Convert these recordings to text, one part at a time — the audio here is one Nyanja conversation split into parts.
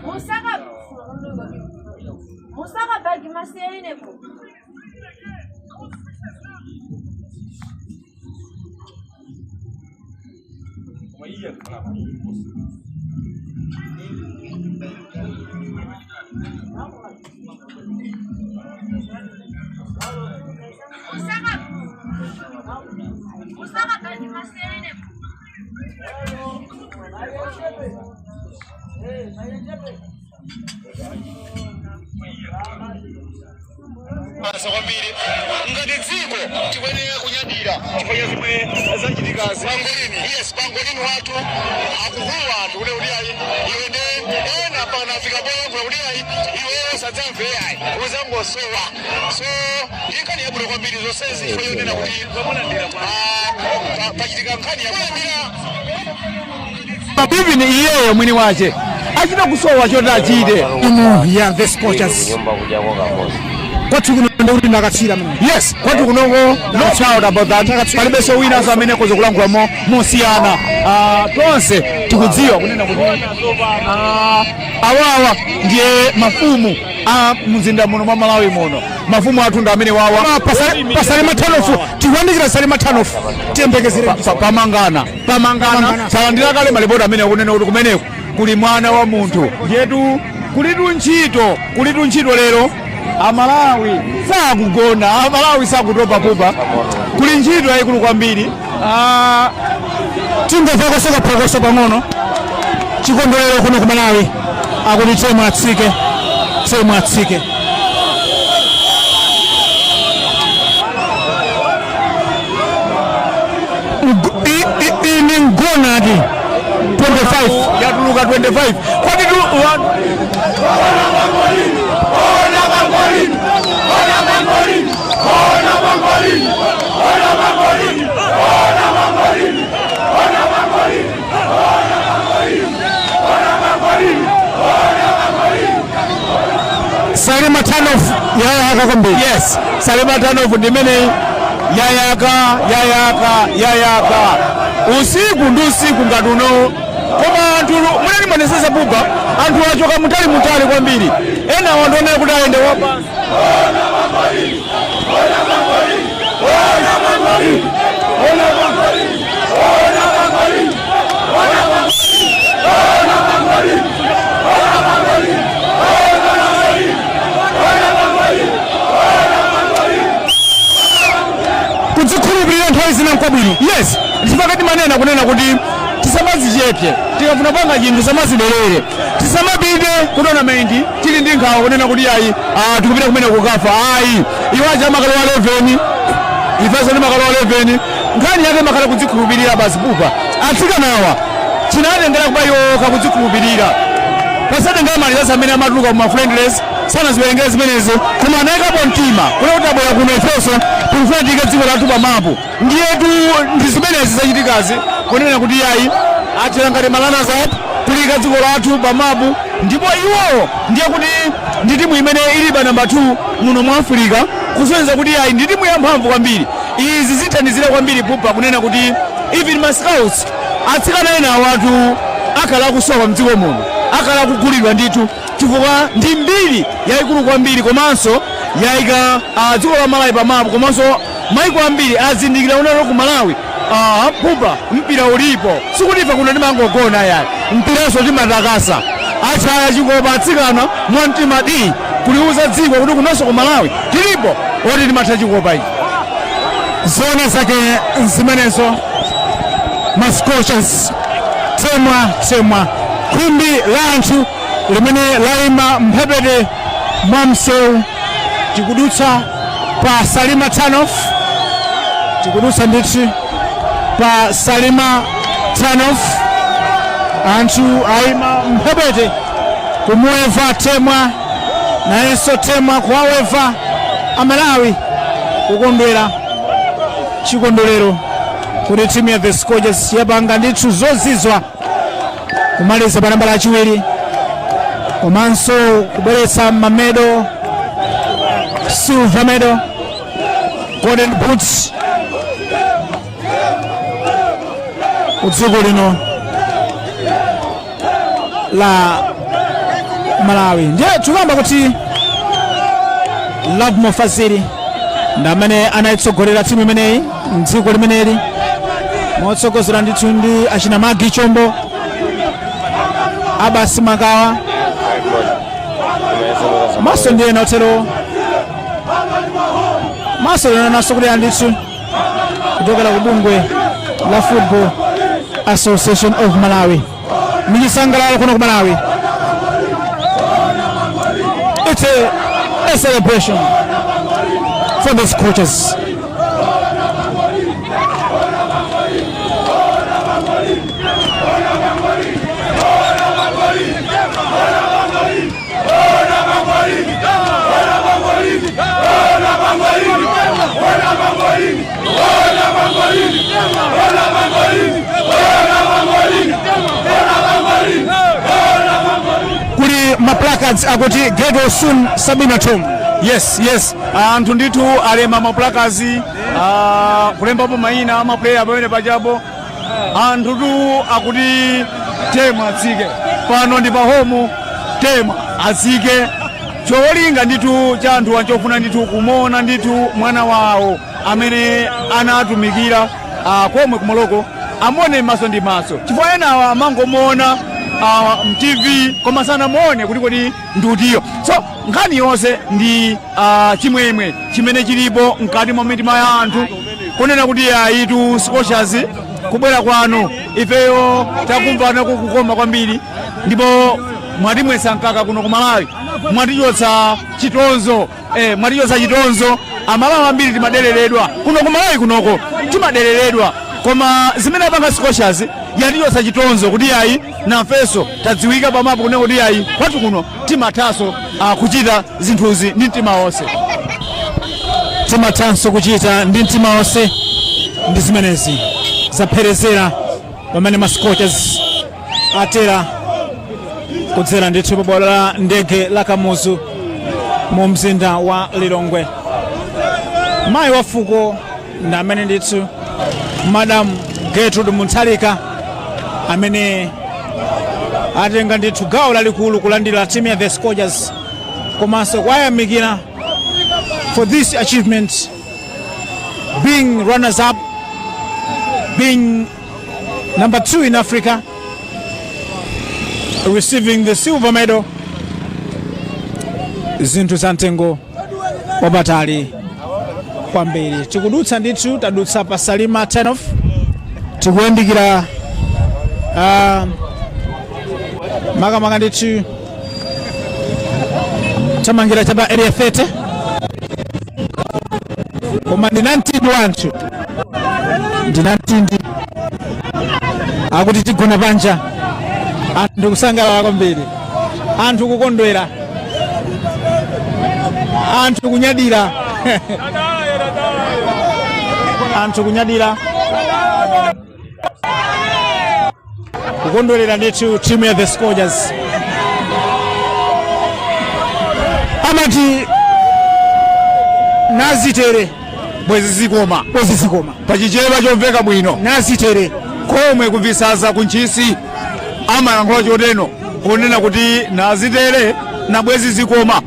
Musaka musaka bagi masiyene ko. Musaka musaka bagi masiyene ko. Kwambiri ngati dziko tikuyenera kunyadira chifukwa cha zimwe zachitikazi. Pangolini, yes, pangolini wathu akukuwa anthu kuti ayi, iwe nde ena pano afika poyankhula kuti ayi, iweyo sadzamve ayi, uzangosowa. So ndi nkhani yabwino kwambiri zonsezi chifukwa chonena kuti pachitika nkhani yakulandira. Even iyeyo mwini wache achita kusowa choti achite. Timu ya The Scorchers Nyumba kujako kamozi. Kwathu kuno. Ndikuti ndakatsira mene. Yes, kwati kunoko, no doubt about that, palibenso winanso amene akhoza kulankhula mosiyana. Tonse tikudziwa kunena kuti awawa ndiye mafumu a mzinda muno mwa Malawi muno. Mafumu athu ndi amene wawa. Pa Salima turn-off, tikuyandikira Salima turn-off, tiyembekezere. Pamangana, pamangana. Pamangana. Salandira kale malipoti amene akunena kuti kumeneko kuli mwana wa munthu. Ndiyetu kulitu ntchito, kulitu ntchito lero. Amalawi sakugona, Amalawi sakutopa pupa, kuli ntchito yayikulu kwambiri. Tingomva soka phokoso pang'ono, chikondwerero kuno ku Malawi. Akuti Temwa atsike, Temwa atsike. Ini ngonati 25. Yatuluka 25 kwati tu. Salima turn-off yayaka kwambiri. Yes, Salima turn-off ndimeneyi, yayaka, yayaka, yayaka usiku ndi usiku ngati uno. Koma anthu munali mwanesesa pupa, anthu achoka mutali mutali kwambiri, ena wandionera kuti ayende wapansi. Kudzikhulupirira nthawi zina nkwabwino. Yes, chifukwa timanena kunena kuti tisamazichepse tikafuna panga chinthu, tisamaziderere, tisamapite ku tournament tili ndi nkhawa kunena kuti ayi, tikupita kumene kukafa. Ayi, iwo aja amakalowa 11, ifenso ndi makalowa 11. Nkhani yake makhala kudzikhulupirira basi pupa. Atsikanawa chinatengera kuba iwoka kudzikhulupirira, pasatengera malizasi amene amatuluka kuma friendlies, sanaziwerengere zimenezo, koma anayikapo mtima kuti abwera kuno, ifenso tikufuna tiyike dziko lathu pamapu. Ndiyetu ndi zimenezi zachitikazi, kunena kuti yayi, athera ngati ma runners up, kulika dziko lathu pamapu. Ndipo iwowo ndiye kuti ndi timu imene ili pa namba 2 muno mu Africa, kusonyeza kuti yayi, ndi timu yamphamvu kwambiri. Izi zithandizira kwambiri pupa kunena kuti even ma scouts, atsikana ena awatu akhala akusowa mdziko muno, akhala akugulidwa ndithu, chifukwa ndi mbiri yayikulu kwambiri, komanso yayika dziko la Malawi pamapu, komanso maiko ambiri azindikira unalo ku Malawi pupa mpira ulipo. Sikuti ife kuno timangogona yayi, mpiranso timatakasa. Achaya chikopa atsikana mwamtima di kuliuza dziko kuti kunonso ku Malawi tilipo oti timatha chikopa ichi. Zona zake zimenezo. Ma Scorchers, Temwa, Temwa. Khumbi la anthu limene layima mphepete mwa msewu, tikudutsa pa Salima turn-off, tikudutsa ndithu pa Salima turn-off. Anthu ayima mphepete kumuweva Temwa, nayenso Temwa kuwaweva Amalawi kukondwera, chikondwerero kuti timu ya the Scorchers yapanga ndithu zozizwa, kumaliza pa nambala yachiwiri, komanso kubweretsa ma medal, silver medal, golden boots ku dziko lino la Malawi. Ndiye tikuyamba kuti Lovemore Fazili ndi amene anayitsogolera timu imeneyi mdziko limeneli, motsogozera ndithu ndi achina Magi Chombo, Abasi Makawa, maso ndi ena otero, maso ena nasokolera ndithu kuchokera ku bungwe la Football Association of Malawi. Michisangalalo kuno ku Malawi, it's a celebration for the Scorchers. Kuli ma placards akuti "Get well soon, Sabina Thom." Yes, anthu ndithu alemba maplakazi, kulembapo mayina ama player pamene pachapo. Anthu tu akuti Temwa atsike pano, ndi pa home. Temwa atsike. Cholinga ndithu cha anthu anchofuna ndithu kumuona ndithu mwana wawo amene anatumikira komwe kumoloko, amone maso ndi maso, chifukwa enawa amangomuona mTV koma sanamuone kuti kodi ndutiyo. So nkhani yonse ndi chimwemwe chimene chilipo mkati mwa mitima ya anthu, kunena kuti ayitu, Scorchers, kubwera kwanu ifeyo takumvana kukoma kwambiri, ndipo mwatimwetsa mkaka kuno ku Malawi, mwatichotsa chitonzo, mwatichotsa chitonzo. Amalawi ambiri timadereredwa kuno ku Malawi kunoko, timadereredwa, koma zimene apanga Scorchers yatichotsa chitonzo kuti ayi, nafenso tadziwika pamapo kunena kuti ayi, kwathu kuno timathanso kuchita zinthuzi ndi mtima wonse. Timathanso kuchita ndi mtima wonse. Ndi zimenezi zapherezera pamene ma Scorchers atera kudzera ndithu pa bwalo la ndege la Kamuzu mu mzinda wa Lilongwe. Mayi wa fuko ndi amene ndithu Madam Gertrude Mutharika, amene atenga ndithu gawo lalikulu kulandira timu ya the Scorchers komanso kuwayamikira for this achievement, being runners up, being number two in Africa, receiving the silver medal. Zinthu za mtengo wapatali kwambiri. Tikudutsa ndithu, tadutsa pa Salima turn-off, tikuyandikira makamaka ndithu tamangira chapa Area 30, koma ndina mtindi wanthu, ndina mtindi akuti tigona panja. Anthu kusangalala kwambiri, anthu kukondwera, anthu kunyadira, anthu kunyadira, kukondwerera ndithu timu ya the Scorchers. Amati nazitere bwezi zikoma. Bwezi zikoma. Pachichewa chomveka bwino. Nazitere. Komwe kumvisaza kuntchisi amayankhula choteno, kunena kuti nazitere na bwezi zikoma.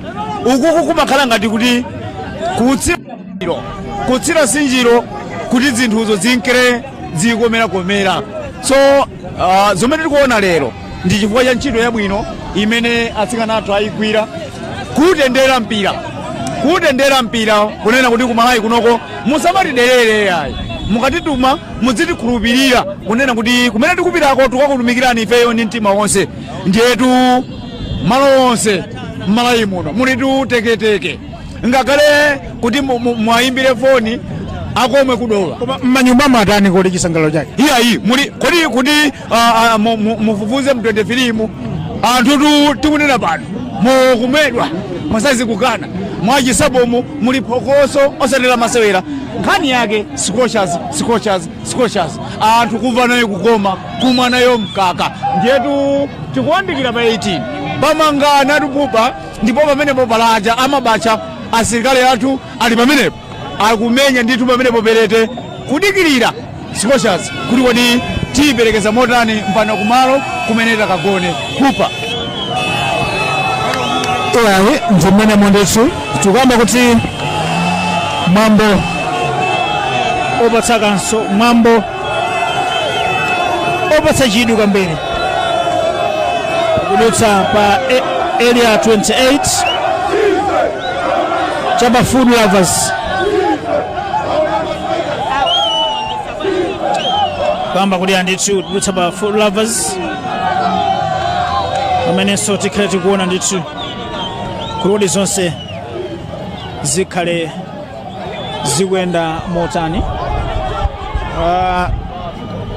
Ukuku kumakhala ngati kuti kutsira sinjiro kuti zinthuzo zinkere zikomerakomera. So zomwe tikuona lero ndi chifukwa cha ntchito yabwino imene atsikana athu ayigwira, kutendera mpira, kutendera mpira, kunena kuti kumalawi kunoko musamatiderere ayi, mukatituma muzitikhulupirira kunena kuti kumene tikupitako tikakutumikirani ifeyo ndi mtima wonse. Ndiyetu malo onse m'Malawi muno mulitu teketeke, ngakhale kuti mwayimbire foni akomwe kudowa. Koma m'manyumba mwatani kodi chisangalalo chake? Iyayi, muli kodi kuti mufufuze mu 23 mu anthu tu tikunena pano mukumedwa mwasazi kukana mwachisabomu muli phokoso osatera masewera. Nkhani yake Scorchers, Scorchers, Scorchers, anthu kumva nayo kukoma, kumwa nayo mkaka. Ndiyetu tikuyandikira pa 18 pamangana tupupa, ndipo pamenepo palaja amabacha asilikali athu ali pamenepo akumenya ndithu pamenepo perete, kudikirira Scorchers kuti kodi tiyiperekeza motani mpano kumalo kumene takagone kupa. Iyayi, ndi mmene ndithu tikuyamba kuti mwambo opatsa kanso, mwambo opatsa chidwi kwambiri, kudutsa pa Area 28 chapa Food Lovers, kuyamba kuti andithu kudutsa pa Food Lovers, pamenenso tikhale tikuona ndithu kuti zonse zikhale zikuyenda motani.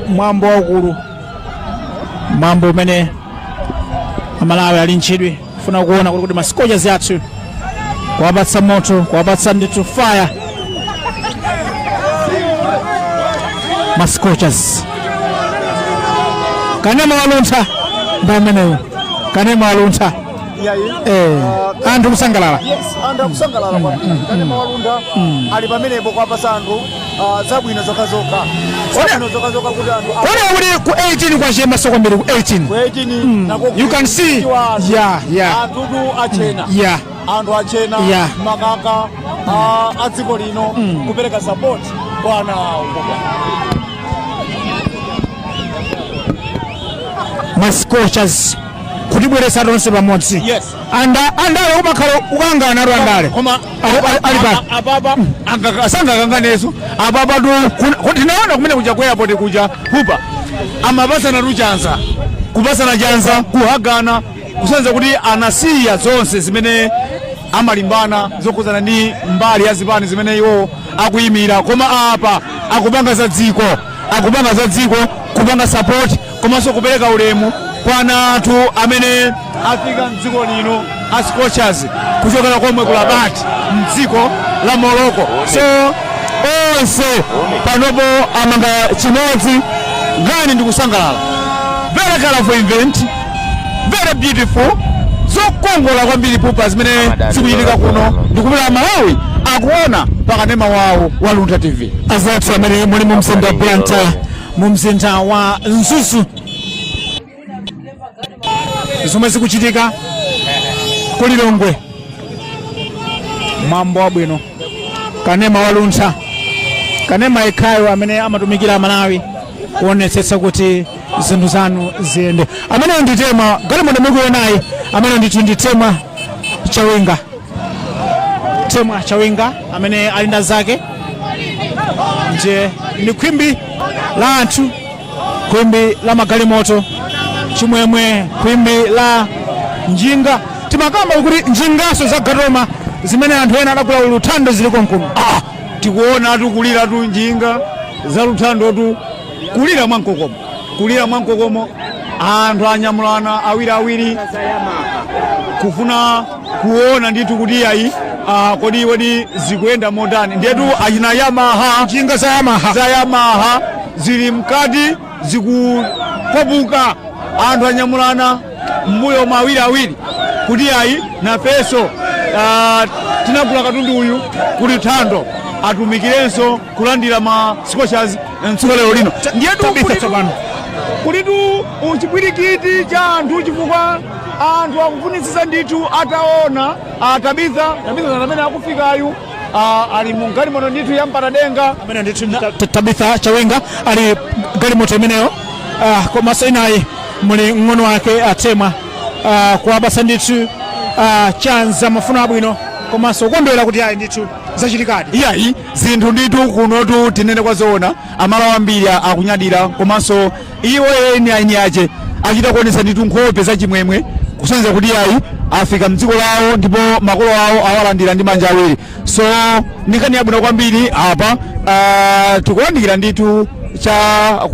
Mwambo waukulu, mwambo umene Amalawi ali ntchidwi kufuna kuona kuti ma Scorchers athu kuwapatsa moto, kuwapatsa ndithu fire ma Scorchers. Kanema waluntha ndi ameneyo, kanema waluntha. Iyayi. Anthu kusangalala. Yes, anthu akusangalala kwambiri. Kanema wa Luntha ali pamenepo kuwapasa anthu zabwino zokhazokha, zabwino zokhazokha kuti anthu Ona kuti ku 18 kwachema so kwambiri ku 18. Ku 18 nako. You can see. Anthutu achena. Anthu achena makaka a dziko lino kupereka support kwa ana awo. Ma Scorchers kutibweretsa tonse pamodzi. Andale umakhala ukangana atu andale. Koma Ali pa apapa sangakanganeso apapa tu. Tinaona kumene kuja ku airport kuja pupa amapasana tu chanza, kupasana chanza, kuhagana, kusonyeza kuti anasiya zonse zimene amalimbana zokhuzana ndi mbali ya zipani zimene iwo akuyimira, koma apa akupanga za dziko, akupanga za dziko, kupanga support komanso kupereka ulemu kwa ana athu amene afika mdziko lino, a Scorchers, kuchokera komwe ku Rabat mdziko la Morocco. So onse panopo amanga chimodzi ngani ndikusangalala. Very colorful event, very beautiful, zokongola kwambiri pupa zimene zikuchitika kuno. Ndikupita Malawi akuona pakanema wawo wa Luntha TV. Azathu amene muli mu mzinda wa Blantyre, mu mzinda wa Mzuzu, zomwe zikuchitika ku Lilongwe, mwambo wabwino, kanema wa Luntha, kanema yekhayo amene amatumikira Malawi kuonetsetsa kuti zinthu zanu ziyende. Amene ndi Temwa, galimoto mukuionayi, amene ndithu ndi Temwa Chawinga, Temwa Chawinga amene ali nda zake. Nje ndi khwimbi la anthu, khwimbi la magalimoto, chimwemwe, khwimbi la njinga. Timakamba kuti njingaso za Gatoma zimene anthu ena adagula Luthando ziliko nkuno. Ah, tikuona tu kulira tu njinga za Luthando tu, kulira mwamkokomo, kulira mwamkokomo. Anthu anyamulana awiriawiri kufuna kuona ndithu kuti ayi, kodi kodi zikuyenda motani? Ndiyetu achina Yamaha, njinga za Yamaha, za Yamaha zili mkati zikukopuka, anthu anyamulana mbuyo mwa awiriawiri kuti ayi, nafenso tinagula katundu uyu kuti Thando atumikirenso kulandira ma Scorchers mtsiku lero lino. Ndiyetu Tabitha tsopano. Kulitu chipwirikiti cha anthu chifukwa anthu akufunitsitsa ndithu ataona Tabitha. Tabitha amene akufikayu ali mu galimoto ndithu ya mpatadenga. Amene ndithu ndi Tabitha Chawinga ali galimoto imeneyo, komanso inayi muli mng'ono wake Atemwa, kuwapatsa ndithu chanza, mafuno abwino komanso kukondwera kuti ayi ndithu zachitikadi. Iyayi, zinthu ndithu kunotu tinene kwa zoona, Amalawi ambiri akunyadira, komanso iwo eni aini ache achita kuonetsa ndithu nkhope zachimwemwe kusonyeza kuti ayi, afika mdziko lawo ndipo makolo awo awalandira ndi manja awiri. So ndi nkhani yabwino kwambiri apa. Tikulandikira ndithu cha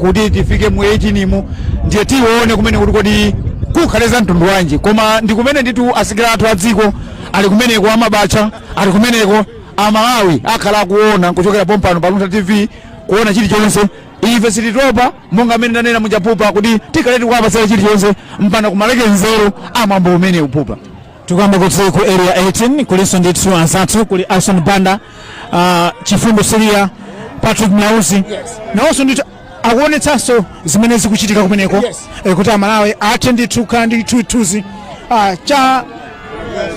kuti tifike mu 18 mu, ndiye tione kumene kuti kodi kukhale za mtundu wanji. Koma ndi kumene ndithu asilikali athu a dziko ali kumeneko, amabacha ali kumeneko, Amalawi akhala akuona kuchokera pompano pa Luntha TV, kuona chilichonse. Ife sititopa, monga amene ndanena mujapupa kuti tikhale tikuwapatsira chilichonse mpaka kumalekezero amwambo umene upupa. Tikuyamba kuti ku Area 18 kulinso ndithu anzathu, kuli Alson Banda, Chifundo Siria, Patrick Mlauzi, nawonso ndithu akuonetsanso zimene zikuchitika kumeneko, kuti Amalawi athe ndithu kukhala ndi chithunzithunzi cha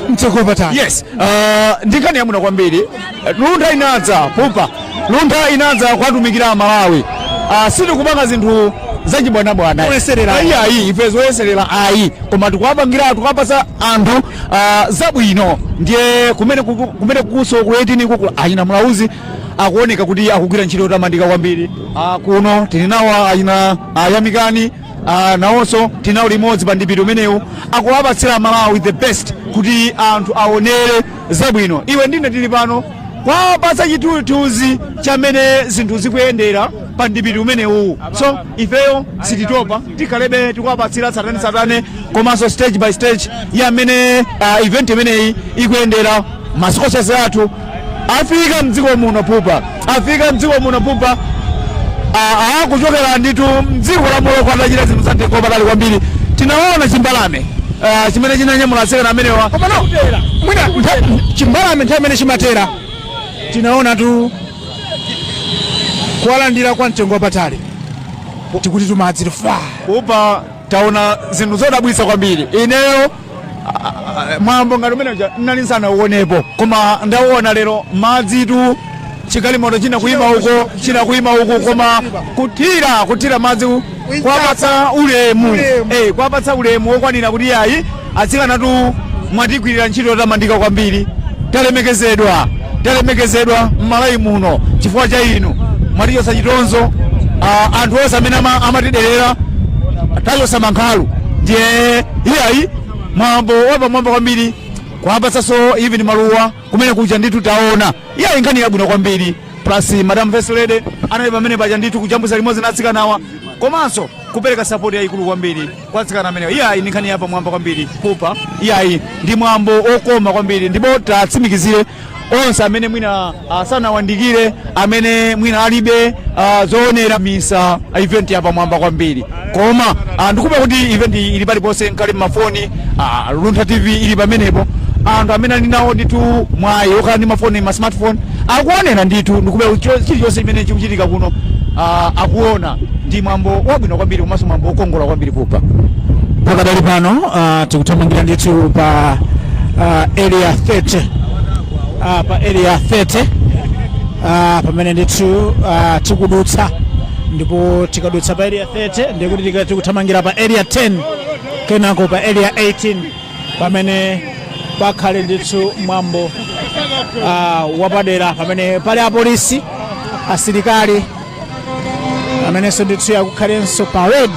mtsogolo patali. Yes, ndi nkhani yabwino kwambiri. Luntha inadza pupa, Luntha inadza kuwatumikira Amalawi. Sitikupanga zinthu zachibwanabwana. Zoyeserera. Ayi, ayi, ife zoyeserera ayi, koma tikuwapangira, tikuwapasa anthu zabwino. Ndiye kumene kukuso ku 18 kuku achina Mlauzi akuoneka kuti akugwira ntchito yotamandika kwambiri. Kuno tili nawo achina Yamikani, nawonso tinawo limodzi pa ndipiti umenewu, akuwapatsira Malawi the best kuti anthu aonere zabwino. Iwe ndine tili pano kwapatsa chithunzithunzi chamene zinthu zikuyendera pa ndipiti umenewu. So ifeyo sititopa, tikhalebe tikuwapatsira tsatanetsatane komanso stage by stage ya mmene event imeneyi ikuyendera. Ma Scorchers athu afika mdziko muno pupa, afika mdziko muno pupa, kuchokera ndithu mdziko la Morocco, atachita zinthu za mtengo wapatali kwambiri. Tinaona chimbalame. Chimene chinanyamula atsikana amenewa. Komano mwina chimbalame nthawi imene chimatera, tinaona tu kuwalandira kwa mtengo wapatali, tikuti tumadzi fa. Kupa taona zinthu zodabwitsa kwambiri. Ineyo mwambo ngati umene uja nnali nsanauonepo, koma ndauona lero. Madzitu, chigalimoto china kuyima uko, china kuyima uko, koma kuthira madzi kwapatsa ulemu. Ulemu. Kwapatsa ulemu wokwanira kuti yayi, atsikanatu mwatigwirira ntchito yotamandika kwambiri. Talemekezedwa, talemekezedwa m'Malawi muno chifukwa cha inu. Mwatichosa chitonzo. Anthu onse amene amatiderera, tachosa mankhalu. Ndiye iyayi, mwambo wapamwamba kwambiri, kwapatsanso even maluwa kumene kuja. Ndithu taona, iyayi, nkhani yabwino kwambiri. Plus Madam First Lady anali pamene paja ndithu kujambulitsa limodzi na atsikanawa, komanso kupereka support yayikulu kwambiri kwa atsikana amenewa. Iyayi, ndi nkhani yapamwamba kwambiri kupa. Iyayi, ndi mwambo okoma kwambiri, ndipo tatsimikizire onse amene mwina sanawandikire, amene mwina alibe zoonera misa event yapamwamba kwambiri. Koma ndikupa kuti event ili paliponse, nkali mmafoni, Luntha TV ili pamenepo. Anthu amene ali nawo ndithu mwayi okhala ndi mafoni, ma smartphone, akuonera ndithu. Ndikupa kuti chilichonse chimene chikuchitika kuno akuona. Ndi mwambo wabwino kwambiri, komanso mwambo wokongola kwambiri kupa. Pakadali pano tikuthamangira ndithu pa Area 30, pa Area 30, pamene ndithu tikudutsa. Ndipo tikadutsa pa Area 30, ndikuti tikuthamangira pa Area 10, kenako pa Area 18, pamene pakhale ndithu mwambo wapadera, pamene pali apolisi, asilikali, amenenso ndithu akukhalenso parade.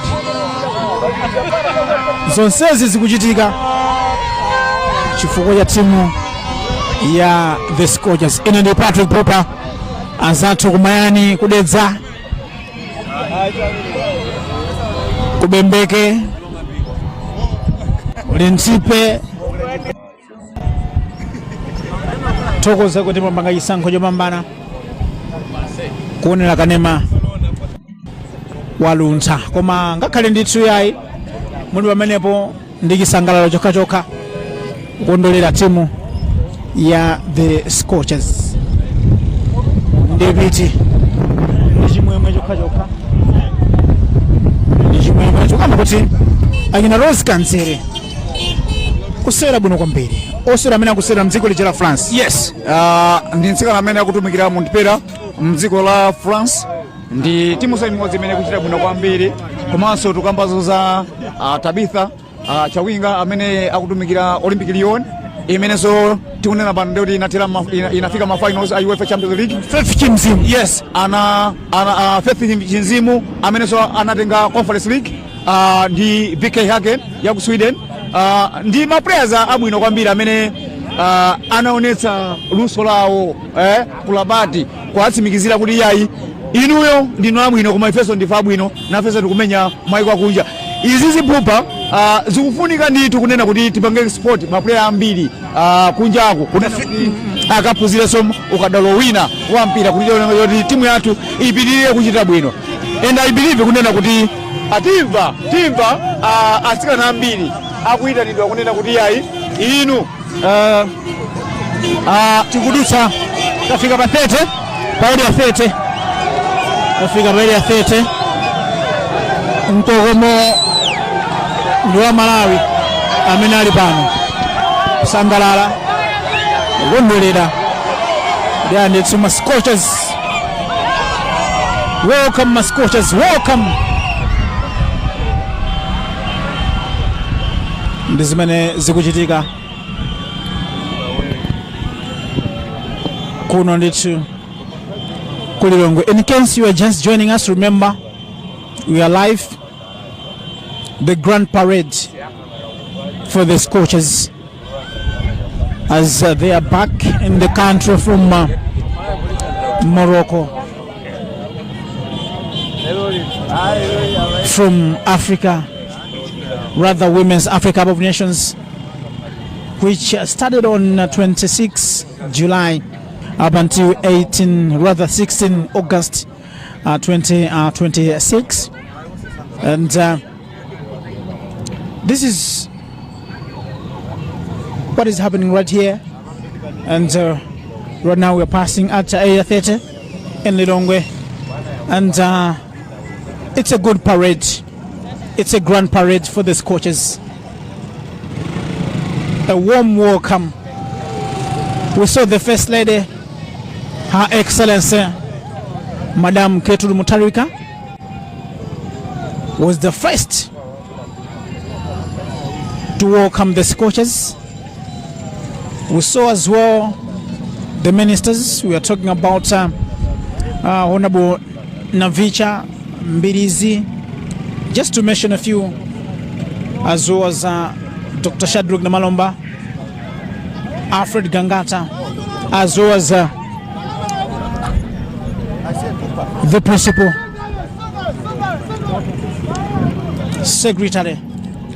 Zonsezi zikuchitika chifukwa cha timu ya the Scorchers. Ine ndi Patrick Popa, anzathu kumayani, kudedza, kubembeke, Linthipe, thokoza kuti mwapanga chisankho chopambana kuonera kanema waluntha. Koma ngakhale ndithu yayi, muli pamenepo ndi chisangalalo chokhachokha kukondolera timu ya the Scorchers, ndipiti ndi chimwemwe chokhachokha, ndi chimwemwe chokamba kuti akina Rose Kanzere kusewera bwino kwambiri, osewera amene akusewera mdziko lija la France. Yes, ndi mtsikana amene akutumikira Montpellier mdziko la France. Ndi timu imodzi imene ikuchita bwino kwambiri. Komanso tukambazo za Tabitha Chawinga amene akutumikira Olympic Lyon, imenenso tikunena pano ndikuti inafika ma finals a UEFA Champions League. Faith Chimzimu. Yes, ana Faith Chinzimu amenenso anatenga Conference League ndi BK Hagen ya ku Sweden. Ndi ma players abwino kwambiri amene anaonetsa luso lawo kulabati kuwatsimikizira kuti yayi, inuyo ndinu abwino, koma ifenso ndife abwino, nafenso tikumenya maiko akunja. Izi ziphupha zikufunika ndithu kunena kuti tipange export ma player ambiri kunjaku, kunena kuti akaphunzirenso ukadaulo wina wa mpira, kuti kuti timu yathu ipitirire kuchita bwino. And I believe kunena kuti atimva timva atsikana ambiri akuyitanidwa kunena kuti yayi, inu Tikudutsa, tafika pa 30, pa Area 30. Tafika pa Area 30. Mkokomo ndi wa Malawi amene ali pano kusangalala, kukondwerera ndi andithu ma Scorchers. Welcome, ma Scorchers, welcome. Ndi zimene zikuchitika kuno ndithu kulilongwe. In case you are just joining us, remember we are live, the grand parade for the Scorchers as they are back in the country from Morocco, from Africa, rather Women's Africa Cup of Nations, which started on 26 July up until 18, rather 16 August 2026. And this is What is happening right here. And right now we are passing at Area 30 in Lilongwe. And it's a good parade. It's a grand parade for the Scorchers. A warm welcome. We saw the First Lady, Her Excellency, Madam Gertrude Mutharika, was the first to welcome the Scorchers. We saw as well the ministers. We are talking about Honorable Navicha Mbirizi, just to mention a few, as well as Dr. Shadrack Namalomba, Alfred Gangata, as well as the principal secretary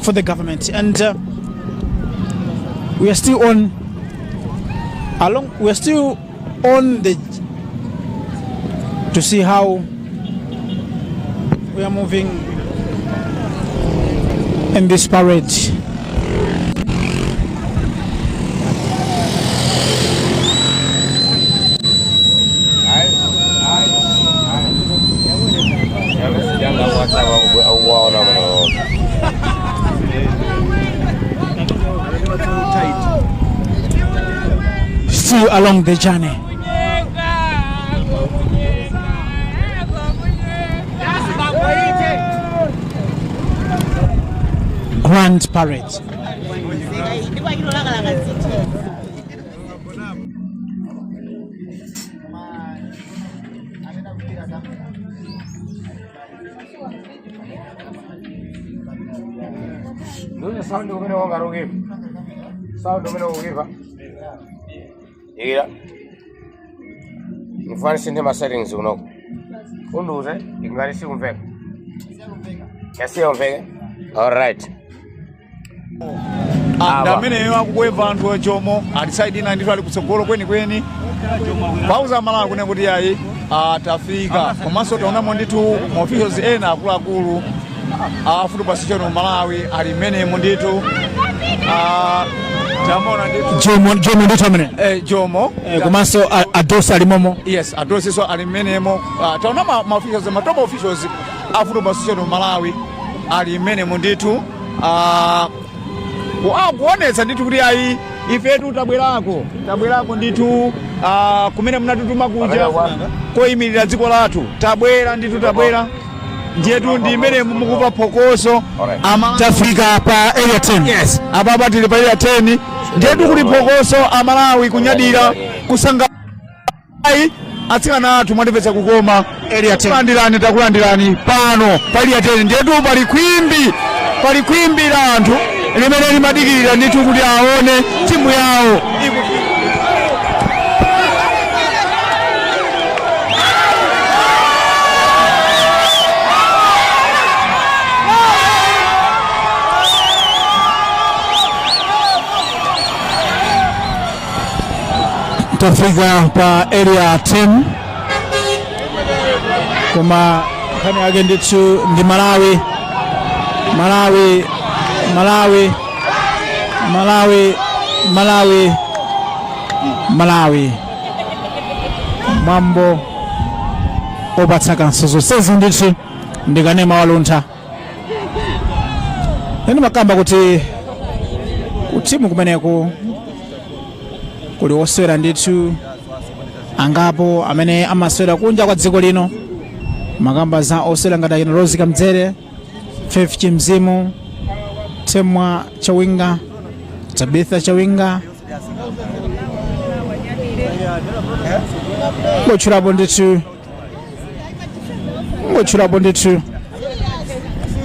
for the government. And we are still on the to see how we are moving in this parade. Still along the journey. Grand parade. Ndio sound umene wangarukipa. Sound umene ukukipa. Ira. Mfano sinthe ma settings kunoko. Unduze ingati sikumveka. Yasiyomveka. All right. Ndi ameneyo akukweva anthu Jomo ali side ina ndithu, ali kutsogolo kwenikweni pauza Malawi kunena kuti ayi, tafika. Komanso taonamo ndithu ma officials ena akuluakulu a Football Association of Malawi ali mmenemo ndithu. Tamona ndithu. Jomo, Jomo ndithu amene. Jomo. Komanso Adosa alimomo. Yes, Adosiso ali mmenemo. Taona ma officials, ma top officials a Football Association of Malawi ali mmenemo ndithu. Kuonetsa ndithu kuti ayi, ifetu tabwerako ndithu, kumene munatituma kuja koyimirira dziko lathu, tabwera ndithu, tabwera ndiyetu. Ndi imene mukupa phokoso ama Tafika pa Area 10. Yes, apapa tili pa Area 10 ndiyetu, kuli phokoso, Amalawi kunyadira, kusanga ayi, atsikana athu mwatipetsa kukoma. Area 10. Takulandirani, takulandirani pano pa Area 10 ndiyetu. Pali khwimbi la anthu limene limadikirira ndithu kuti aone timu yawo Tafika pa Area 10, koma nkhani yake ndithu ndi Malawi, Malawi, Malawi, Malawi, Malawi, Malawi. Mwambo opatsa kanso zonsezi ndithu ndikanema waluntha. Ene makamba kuti kutimu kumeneku kuli osewera ndithu angapo amene amasewera kunja kwa dziko lino. Makamba za osewera ngati akina Rose Kamdzere, Faith Chimzimu, Temwa Chawinga, Tabitha Chawinga, ngotchulapo ndithu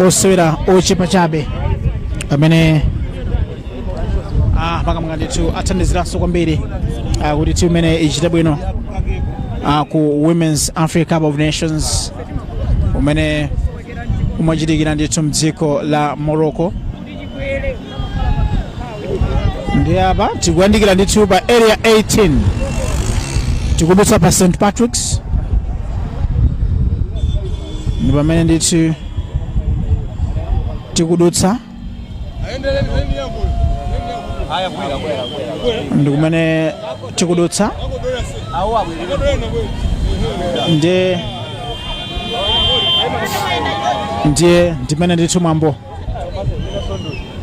osewera ochepa chabe amene makamaka ndithu athandiziranso kwambiri kuti timu imene ichite bwino ku Women's Africa Cup of Nations umene umachitikira ndithu mdziko la Morocco. Ndi apa tikuyandikira ndithu pa Area 18, tikudutsa pa St Patrick's, ndi pamene ndithu tikudutsa. Ndi kumene tikudutsa ndiye ndimene ndithu mwambo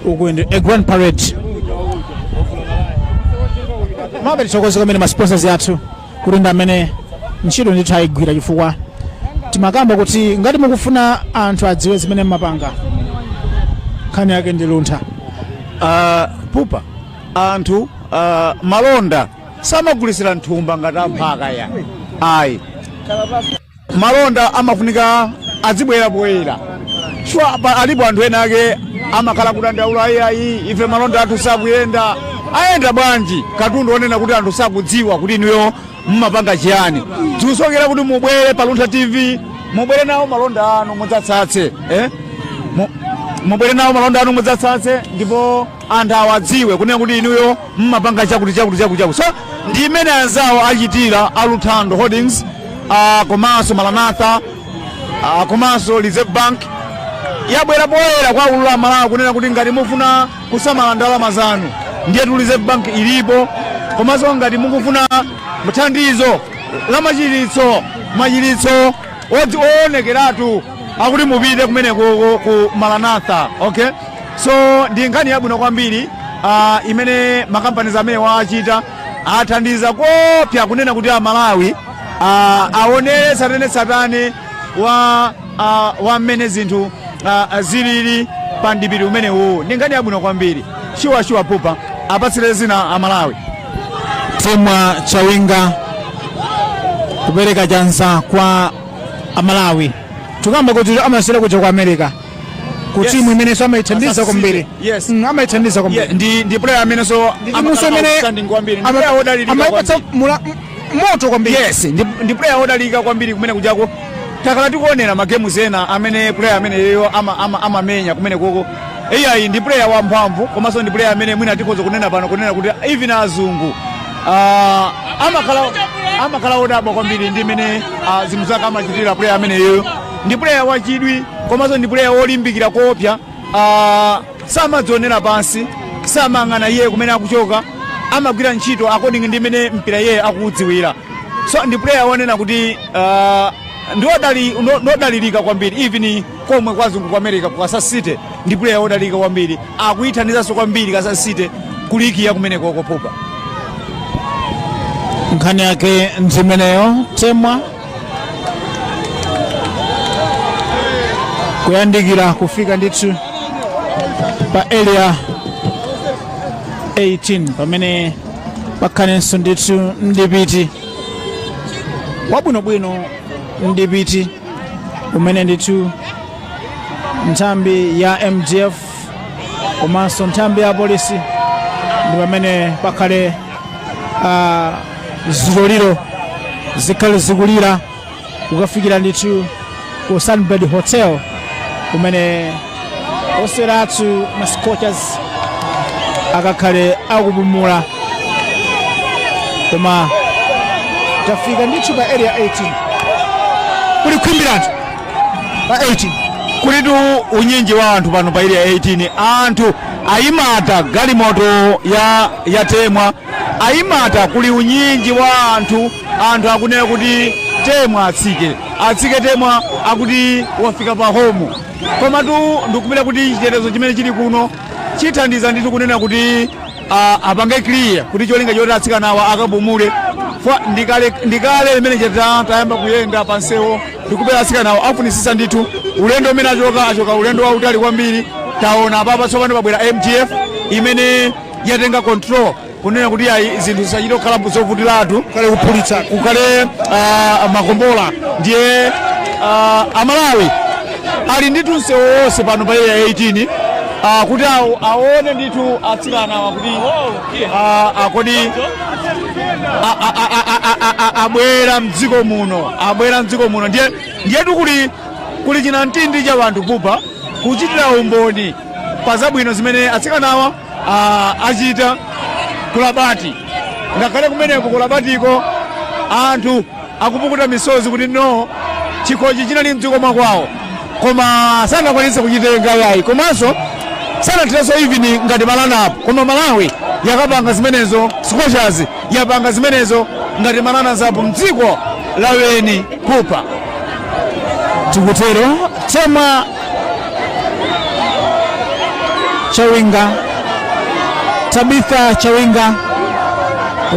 uku ndi a grand parade. Mabe tithokoze kwamene ma sponsors athu kuti ndi amene ntchito ndithu ayigwira, chifukwa timakamba kuti ngati mukufuna anthu adziwe zimene mmapanga, nkhani yake ndi Luntha. Pupa anthu malonda samagulisira nthumba ngati amphaka ya ayi. Malonda amafunika azibwera poyera. Sure, alipo anthu ena ake amakhala kudandaula, "Ayi, ayi, ife malonda athu sakuyenda." Ayenda bwanji katundu onena kuti anthu sakudziwa kuti inuyo mmapanga chiyani? Tikusokera kuti mubwere pa Luntha TV, mubwere nawo malonda anu mudzatsatse, eh? Mubwere nawo malonda anu mudzatsatse, ndipo anthu awadziwe kunena kuti inuyo mmapanga chakuti, chakuti, chakuti, chakuti. So ndi imene anzawo achitira a Luthando Holdings, komanso Maranatha, komanso Reserve Bank yabwera poyera kwa ulula Malawi kunena kuti ngati mufuna kusamala ndalama zanu, ndiyetu Reserve Bank ilipo. Komanso ngati mukufuna thandizo la machiritso, machiritso oonekeratu, akuti mupite kumeneko ku Maranatha. Okay, so ndi nkhani yabwino kwambiri imene makampanizi amene waachita athandiza kopya kunena kuti Amalawi aonere tsatanetsatane wa mmene zinthu zilili pa mdipiti umenewu. Ndi nkhani yabwino kwambiri. Sure, sure. Pupa, apatsire zina Amalawi. Temwa Chawinga kupereka chanza kwa Amalawi. Tikamba kuti amasera kuja ku America ku timu imenenso amayithandiza kwambiri. Amayithandiza kwambiri. Yeah, ndi player amenenso Ndi timunso imene outstanding kwambiri. Ndi player wodalirika amayipatsa kwambiri. Moto kwambiri. Yes, ndi player wodalirika kwambiri kumene kujako. Takhala tikuonera ma games ena amene player amene yeyo amamenya kumene koko. Iyayi, ndi player wamphamvu, komanso ndi player amene mwina tikhoza kunena pano kunena kuti even azungu amakhala odabwa kwambiri ndi imene zinthu zake amachitira. Player amene yeyo ndi player wachidwi, komanso ndi player wolimbikira kopya. Samadzionera pansi, samang'ana iye kumene akuchoka, amagwira ntchito according ndi imene mpira iye akuudziwira. So ndi player wonena kuti ndiwodalirika kwambiri. Even komwe kwazungu ku America, ku Kansas City, ndi player wodalirika kwambiri. Akuyithandizanso kwambiri Kansas City kulikiya kumeneko kopupa. Nkhani yake ndimeneyo. Temwa kuyandikira kufika ndithu pa Area 18, pamene pakhalenso ndithu mdipiti wabwinobwino, mdipiti umene ndithu nthambi ya MDF komanso nthambi ya polisi, ndi pamene pakhale zitoliro zikhale zikulira kukafikira ndithu ku Sunbird Hotel, kumene osewera athu ma Scorchers akakhale akupumula. Koma tafika ndithu pa Area 18, kuli khwimbiratu pa 18. Kulitu unyinji wa anthu pano pa Area 18. Anthu ayimata galimoto ya Temwa, ayimata. Kuli unyinji wa anthu. Anthu akunena kuti Temwa atsike, atsike Temwa, akuti wafika pa home. Komatu ndikupita kuti chitetezo chimene chili kuno chithandiza ndithu kunena kuti apange clear kuti cholinga choti atsikanawa akapumule. Ndikale ndikale limene cheta tayamba kuyenda pansewo, ndikupera atsikanawo afunisisa ndithu ulendo umene achoka ulendo wautali kwambiri. Taona apapa tsopano pabwera MDF imene yatenga control kunena kuti ayi, zinthu zisachite kukhala zovutiratu, kale kuphulitsa, kukhale makombola. Ndiye Amalawi ali ndithu msewu wonse pano pa Area 18 kuti aone ndithu atsikanawa kuti akodi abwera mdziko muno, abwera mdziko muno. Ndiye ndiyetu kuli chinamtindi cha anthu pupa kuchitira umboni pa zabwino zimene atsikanawa achita kulabati. Ngakhale kumeneko kulabatiko anthu akupukuta misozi kuti no, chikhochi chinali mdziko mwakwawo koma sangakwanitse kuchitenga yayi. Komanso Sanathirenso even ngati ma runner up, koma Malawi yakapanga zimenezo, Scorchers yapanga zimenezo ngati ma runners up mdziko la weni, Pupa. Tikutero. Temwa Chawinga, Tabitha Chawinga,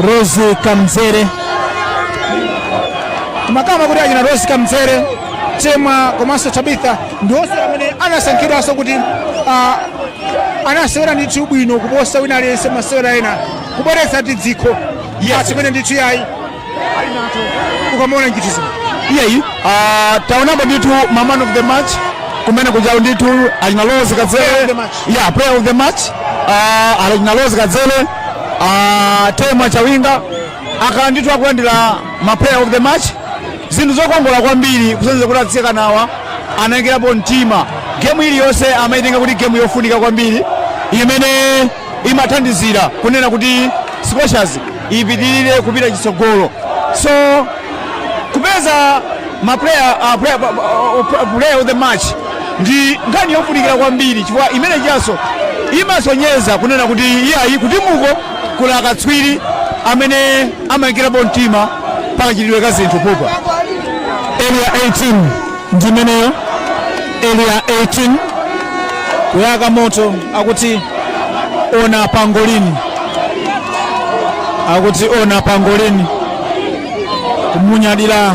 Rose Kamzere, makama kuti achina Rose Kamzere, Temwa komanso Tabitha ndi onse amene anasankhidwanso kuti anasewera ndithu bwino kuposa wina aliyense masewera ena, kubweretsa tidzikho chimene ndithu yayi ukamaona nchiti zino. Iyeyi taonapo ndithu ma man of the match kumene kujawo ndithu achina Rose Player Kadzere. of the match. Yeah, player of the match, achina Rose Kadzere, Temwa Chawinga akhala ndithu akulandira ma player of the match. Zinthu zokongola kwambiri, kusonyeza kuti atsikanawa anayikirapo mtima. Gemu iliyonse amayitenga kuti gemu yofunika kwambiri imene imathandizira kunena kuti Scorchers ipitirire kupita chitsogolo. So kupeza ma player of the match ndi nkhani yofunikira kwambiri, chifukwa imene chanso imasonyeza kunena kuti iyayi, kuti muko kuli akatswiri amene amayikirapo mtima pakachitidwe ka zinthu, Pupa. Area 18 ndimeneyo, Area 18 kuyaka moto. Akuti ona pangolini, akuti ona pangolini, kumunyadira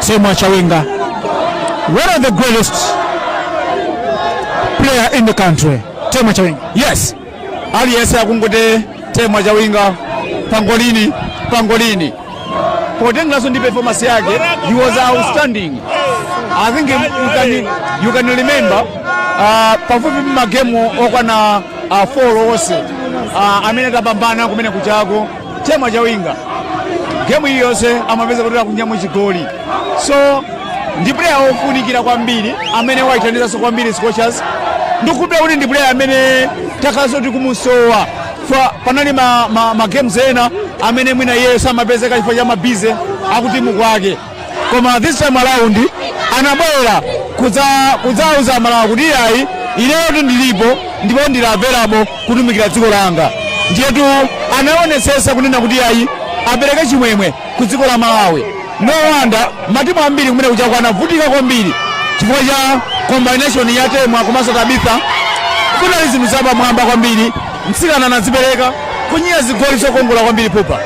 Temwa Chawinga, one of the greatest player in the country, Temwa Chawinga. Yes, aliyense akungoti Temwa Chawinga pangolini, pangolini, potengeranso ndi performance yake. He was outstanding. I think you can remember pafupi magemu okwana 4 onse amene tapambana kumene kuchako, Temwa Chawinga gemu iliyonse amapeza kuti akunyamu chigoli. So ndi player wofunikira kwambiri amene waithandizanso kwambiri Scorchers. Ndikukhulupirira kuti ndi player amene takhalanso tikumusowa. Panali ma games ena amene mwina iyeyo samapezeka chifukwa cha ma busy akutimu kwake, koma this time around anabwera kudzauza Malawi kuti iyayi, ineyo ndilipo ndipo ndili available kutumikira dziko langa. Ndiyetu anaonetsetsa kunena kuti iyayi, apereke chimwemwe ku dziko la Malawi. No wonder matimu ambiri kumene kuchako anavutika kwambiri chifukwa cha combination ya Temwa komanso Tabitha. Kunali zinthu zapamwamba kwambiri, mtsikana anadzipereka kunyiya zigoli zokongola kwambiri, Pupa.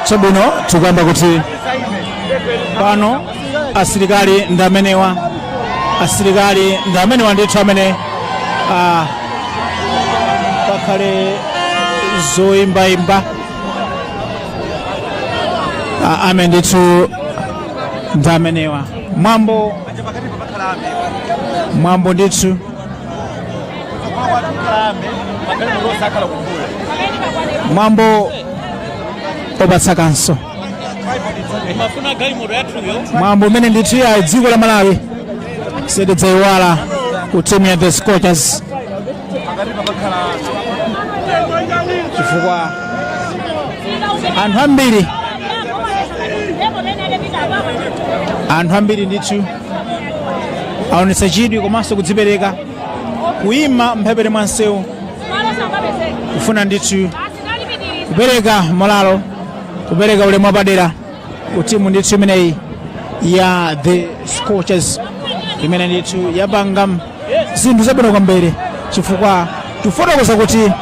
Chabwino, tikuyamba kuti pano asilikali ndi amenewa, asilikali ndi amenewa ndithu amene pakhale zoyimbayimba. Ame ndithu ndi amenewa. Mwambo ndithu mwambo opatsakanso mwambo umene ndithu ya dziko la Malawi sitidzayiwala ku timu ya the Scorchers, chifukwa anthu ambiri ndithu aonetsa chidwi komanso kudzipereka kuyima mphepete mwa msewu kufuna ndithu kupereka molalo, kupereka ulemu wapadera ku timu ndithu imeneyi ya the Scorchers. Imene ndithu yapanga zinthu zabwino kwambiri, chifukwa tifotokoza kuti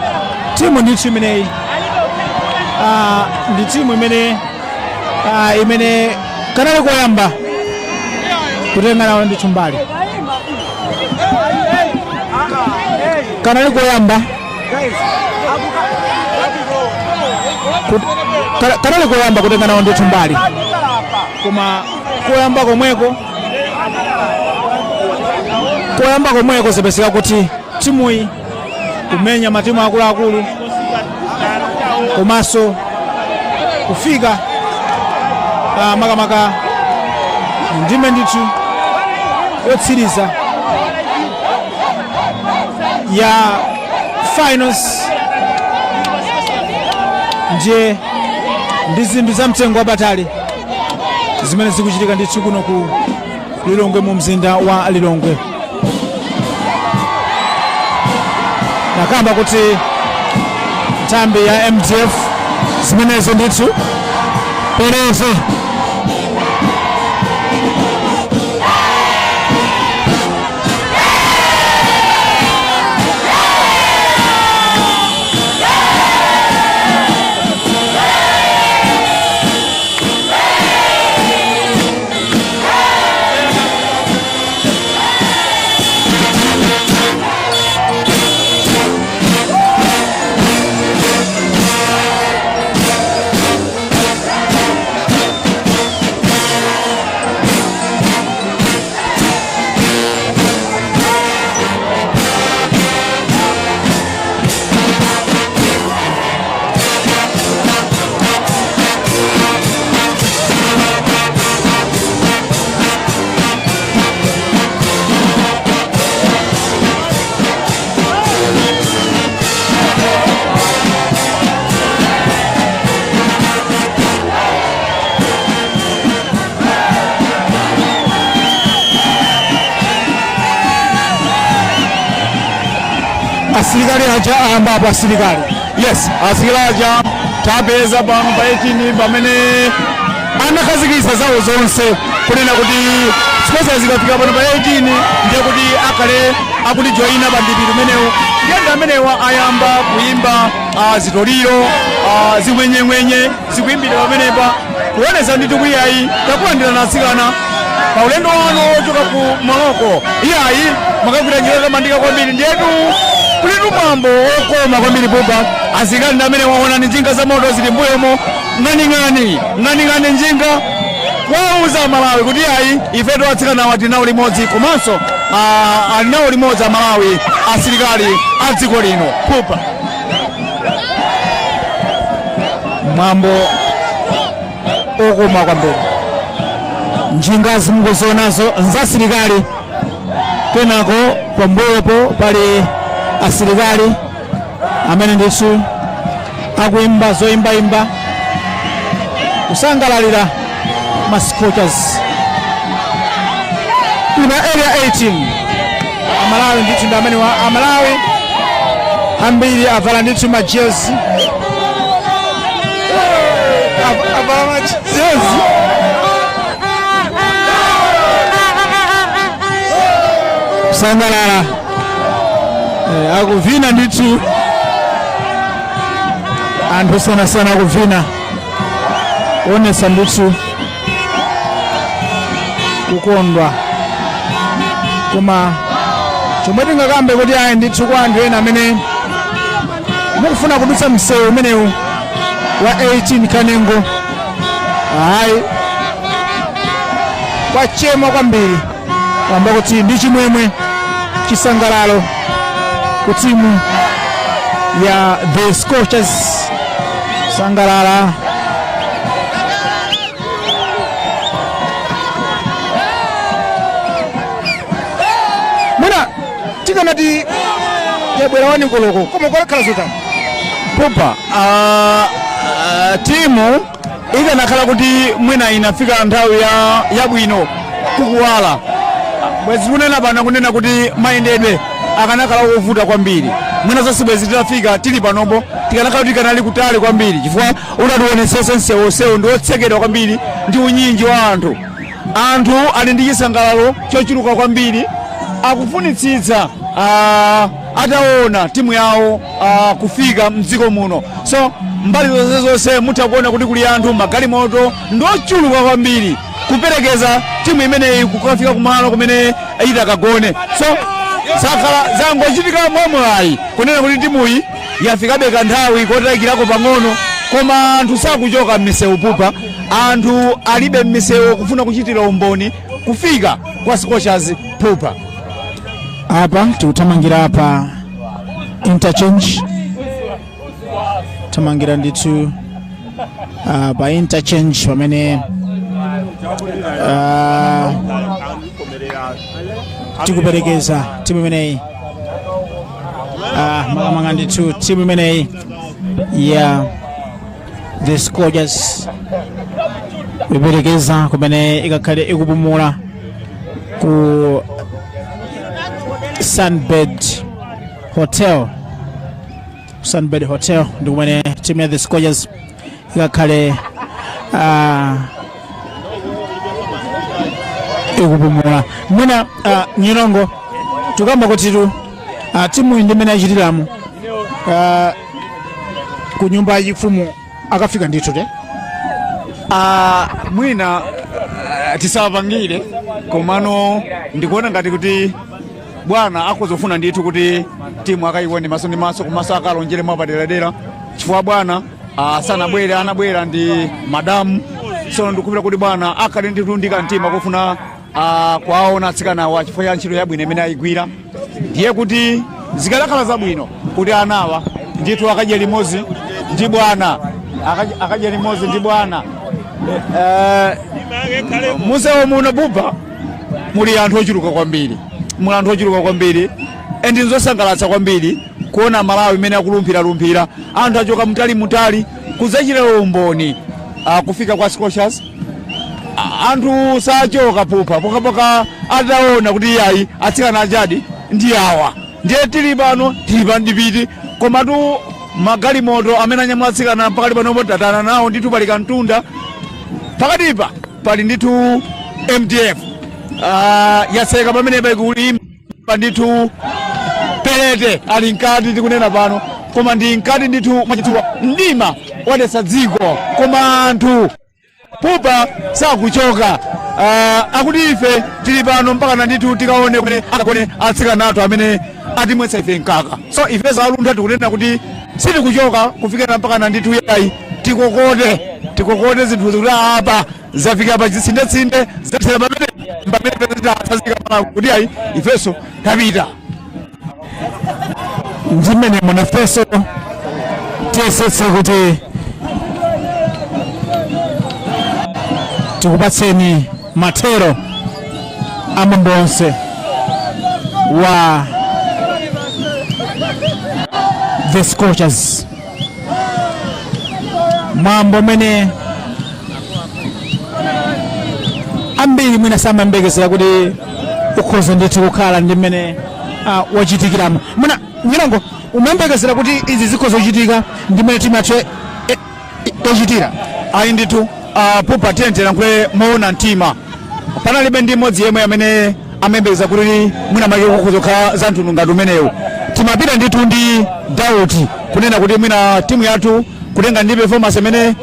timu ndithu imeneyi ndi timu imene imene kanali koyamba kutenga nawo ndithu mbali, kanali koyamba kanali koyamba kutenga nawo ndithu mbali, koma koyamba komweko zapezeka kuti timuyi kumenya matimu akuluakulu komanso kufika makamaka ndime ndithu yotsiriza ya finals. Ndiye ndi zinthu za mtengo wapatali zimene zikuchitika ndithu kuno ku Lilongwe, mu mzinda wa Lilongwe. Nakamba kuti nthambi ya MDF, zimenezo ndithu perezo. Asilikali aja ayambapo, asilikali. Yes, asilikali aja tapeza pano pa 18 pamene anakhazikitsa zawo zonse, kunena kuti Scorchers zikafika pano pa 18 ndiye kuti akhale akutijoyina pa ndipiri umenewu. Ndiye ndi amenewa ayamba kuyimba zitoliro, zimwenyemwenye zikuyimbidwa pamenepa, kuonesa ndithu kuti ayi, takulandirani atsikana pa ulendo wanu wochoka ku Morocco. Iyayi, makagwira ntchito yotamandika kwambiri. Ndiyetu kulitu mwambo wokoma kwambiri pupa. Asilikali ndi amene waonani, njinga za moto zili mbuyomo, ng'aning'ani ng'aning'ani njinga, wauza Malawi kuti ayi, ifetu atsikanawa tili nawo limodzi, komanso ali nawo limodzi Amalawi, asilikali a dziko lino pupa. Mwambo okoma kwambiri. Njinga zimukuzionazo nzasilikali, kenako pambuyopo pali asilikali amene ndithu akuimba zoimbayimba kusangalalira ma Scorchers. Kuna Area 18, Amalawi ndithu ndi amene wa Amalawi ambiri avala ndithu majezi, avala majezi. Kusangalala, akuvina ndithu, anthu osiyanasiyana akuvina kuonesa ndithu kukondwa. Koma chomwe tingakambe kuti ayi ndithu, kwa anthu ena amene mukufuna kudutsa msewu umenewu wa 18 Kanengo, ayi, kwachema kwambiri kwamba kuti ndi chimwemwe, chisangalalo ku timu ya the Scorchers, sangalala. Mwina tikanati yabwera 1 koloko, koma kwakhala zotani? Pupa, timu ikanakhala kuti mwina inafika nthawi ya yabwino kukuwala, bwezi kunena pano kunena kuti mayendedwe akanakhala ovuta kwambiri. Mwina zonse bwezi titafika tili panopo, tikanakhala kuti kanali kutali kwambiri, chifukwa utationesese msewusewu ndi wotsekedwa kwambiri ndi unyinji wa anthu. Anthu ali ndi chisangalalo chochuluka kwambiri, akufunitsitsa ataona timu yawo kufika mdziko muno. So mbali zonse zonse mutha kuona kuti kuli anthu, magalimoto ndi ochuluka kwambiri kuperekeza timu imeneyi kukafika kumalo kumene itakagone. So zakhala zangochitika mwamwayi kunena kuti timuyi yafikabe kanthawi kotayikirako pang'ono, koma anthu sakuchoka m'misewu pupa. Anthu alibe m'misewu kufuna kuchitira umboni kufika kwa Scorchers pupa. Apa tikuthamangira pa interchange, thamangira ndithu pa interchange pamene tikuperekeza timu imeneyi, makamaka ndithu timu imeneyi ya the Scorchers, kuiperekeza kumene ikakhale ikupumula ku Sunbird Hotel. Sunbird Hotel ndi kumene timu ya the Scorchers ikakhale ikupumula. Mwina Nyilongo, tukamba kutitu timu iyi ndi imene yachitiramo ku nyumba yachifumu akafika ndithu te? Mwina tisawapangire, komano ndikuona ngati kuti bwana akuzofuna ndithu kuti timu akayione maso ndi maso, komanso akalonjere mwapaderadera, chifukwa bwana sanabwere, anabwera ndi madamu. So ndikupita kuti bwana akhale ndithu ndi kamtima kofuna kuwaona atsikanawa chifukwa cha ntchito yabwino imene ayigwira. Ndiye kuti zikanakhala zabwino kuti anawa ndithu akadye limodzi ndi bwana, akadye limodzi ndi bwana. Musewu muno buba muli anthu ochuluka kwambiri, muli anthu ochuluka kwambiri, and nzosangalatsa kwambiri kuona Malawi imene akulumphiralumphira. Anthu achoka mutali mutali kudzachitira umboni kufika kwa Scorchers. Anthu sachoka pupa pokhapokha ataona kuti iyayi, atsikana achadi ndi awa. Ndiye tili pano, tili pa mdipiti, komatu magalimoto amene anyamula atsikana pakali panopo tatana nawo ndithu. Pali kamtunda pakatipa, pali ndithu MDF yatseka pamenepa, ikulimba ndithu perete ali mkati tikunena pano, koma ndi mkati ndithu mwachitsulo. Mdima wadetsa dziko, koma anthu pupa sakuchoka. Akuti ife tili pano mpaka na ndithu tikaone kumene akagone atsikana athu amene atimwetsa ife mkaka. So ife zaluntha tikunena kuti sitikuchoka kufikira mpaka na ndithu yayi, tikokote tikokote zinthu kuti apa zafika pa chitsindetsinde, zathera pamene pamene tatsanzika kuti ayi, ifenso tapita. Ndimene munafenso tiyesetse kuti tikupatseni mathero a mwambo onse wa the Scorchers, mwambo umene ambiri mwina samayembekezera kuti ukhoza ndithu kukhala ndi mmene wachitikiramo. Mwina Nyilongo, umayembekezera kuti izi zikhoza kuchitika ndi mmene timu yathu yachitira? Ayi ndithu, pupa, tiyentera nkule moona mtima, panalibe ndi mmodzi yemwe amene amayembekeza kuti mwina make kukhoza kukhala za mtundu ngati umenewu. Timapita ndithu ndi doubt kunena kuti mwina timu yathu, kutenga ndi performance imene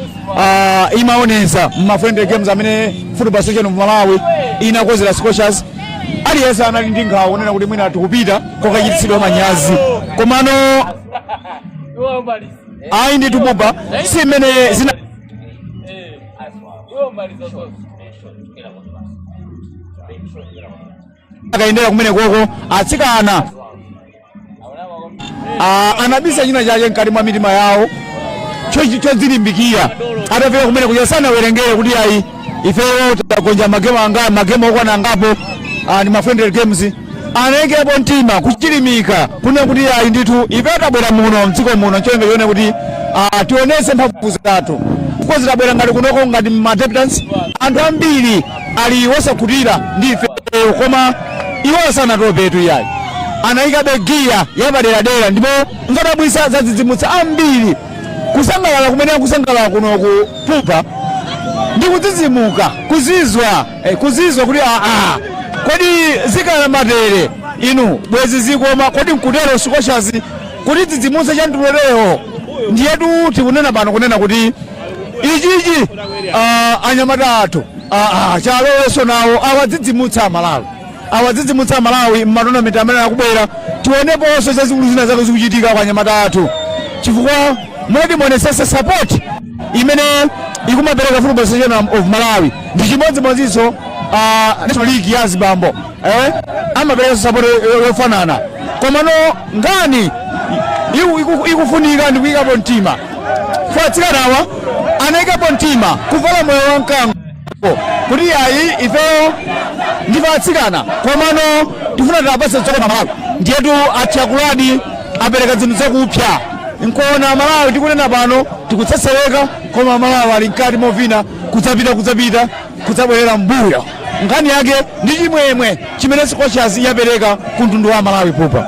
imaonesa mma friendly games amene Football Association of Malawi inakozera Scorchers, aliyense anali ndi nkhawa kunena kuti mwina tikupita kokachititsidwa manyazi. Komano ayi ndithu buba, si imene zina akayendera kumene koko. Atsikana anabisa china chake mkati mwa mitima yawo chodzilimbikira. Atafika kumene kuja sanawerengere kuti ayi, ifeyo tagonja magemu anga, magemu okwana angapo, ndi ma friendly games. Anayikepo mtima kuchilimika kunena kuti ayi ndithu, ife tabwera muno mdziko muno ncholinga chione kuti tionese mphamvu zathu. Kozi tabwera ngati kunoko ngati ma debutants, anthu ambiri ali wosakhutira ndi ifeyo, koma iwo sanatopetu iyayi, anayikabe giya yapaderadera, ndipo nzodabwisa, zadzidzimutsa ambiri kusangalala kumene akusangalala kuno ku pupa. Ndikudzidzimuka, kuzizwa, kuzizwa kuti aa, kodi zikhala matere inu bwezi zikoma? Kodi nkutero Scorchers kuti dzidzimutse chamtulerewo? Ndiyetu tikunena pano kunena kuti ichichi anyamata athu chaloweso nawo awadzidzimutsa Amalawi, awadzidzimutsa Amalawi. M'ma tournament amene akubwera tioneponso zazikulu zina zake zikuchitika kwa anyamata athu, chifukwa moti muonesese support imene ikumapereka Football Association of Malawi ndi chimodzimodzinso National League ya azibambo, amapereka support yofanana. Komano ngani ikufunika ndi kuyikapo mtima. Atsikanawa anayikapo mtima kuvala moyo wa mkango kuti ayi, ifeyo ndife atsikana, komano tifuna tiapatse dzoko Malawi. Ndiyetu atyakuladi, apereka zinthu zakupsa. Nkuona Malawi tikunena pano tikutsetsereka, koma Malawi ali mkati movina, kudzapita, kudzapita, kudzabwerera mbuyo. Nkhani yake ndi chimwemwe chimene Scorchers yapereka ku mtundu wa Malawi pupa.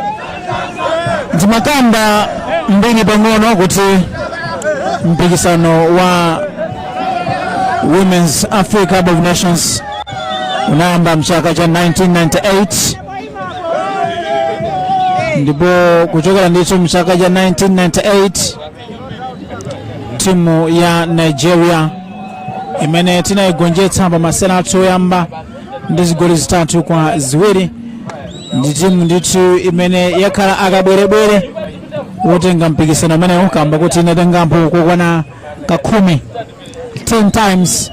Ndimakamba mbiri pang'ono kuti mpikisano wa Women's Africa Cup of Nations unayamba mchaka cha 1998, ndipo kuchokera ndithu mchaka cha 1998 timu ya Nigeria imene tinayigonjetsa pa masewera athu oyamba ndi zigoli 3-2 ndi timu ndithu imene yakhala akabwerebwere wotenga mpikisano umenewu, kamba kuti inatengapo kokwana kakhumi, 10 times.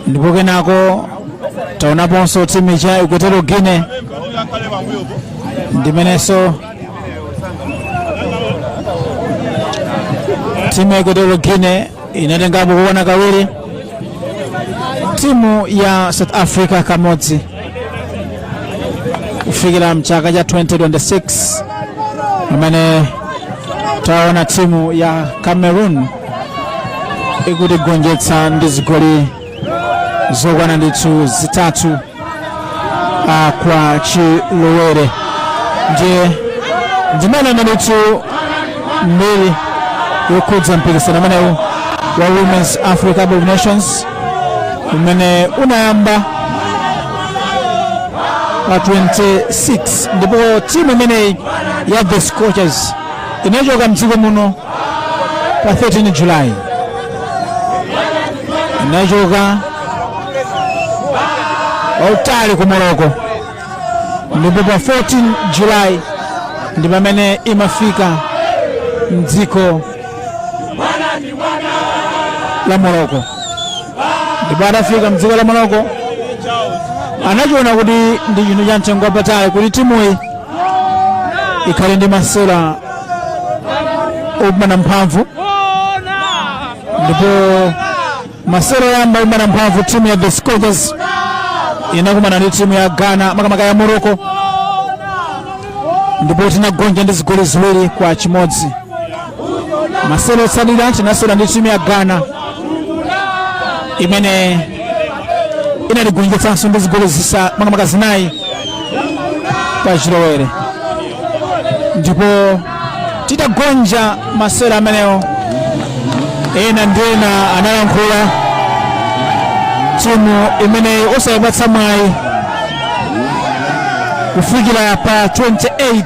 Ndipo kenako taonaponso timu cha Equatorial Guinea, ndimenenso timu ya Equatorial Guinea inatengapo kokwana kawiri, timu ya South Africa kamodzi, kufikira mchaka cha 2026 pamene taona timu ya Cameroon ikutigonjetsa ndi zigoli zokwana ndithu 3 kwa chilowere. Ndiye ndimene ndithu mbiri yokhudza mpikisano umenewu wa Women's Africa Cup of Nations umene unayamba pa 26, ndipo timu imeneyi ya the Scorchers inachoka mdziko muno pa 13 July, inachoka wautali ku Morocco, ndipo pa 14 July ndi pamene imafika mdziko la Morocco. Ndipo atafika mdziko la Morocco anachiona kuti ndi chinthu cha mtengo wapatali kuti timuyi ikhale ndi masewera opimana mphamvu. Ndipo masewera oyamba opimana mphamvu, timu ya the Scorchers inakumana ndi timu ya Ghana, makamaka ya Morocco, ndipo tinagonja ndi zigoli 2-1. Masewera otsatira tinasewera ndi timu ya Ghana imene inatigonjetsanso ndi zigoli zisa makamaka 4 pa chilowere. Ndipo titagonja masewera amenewo, ena ndi ena analankhula timu imeneyi osayipatsa mwayi kufikira pa 28,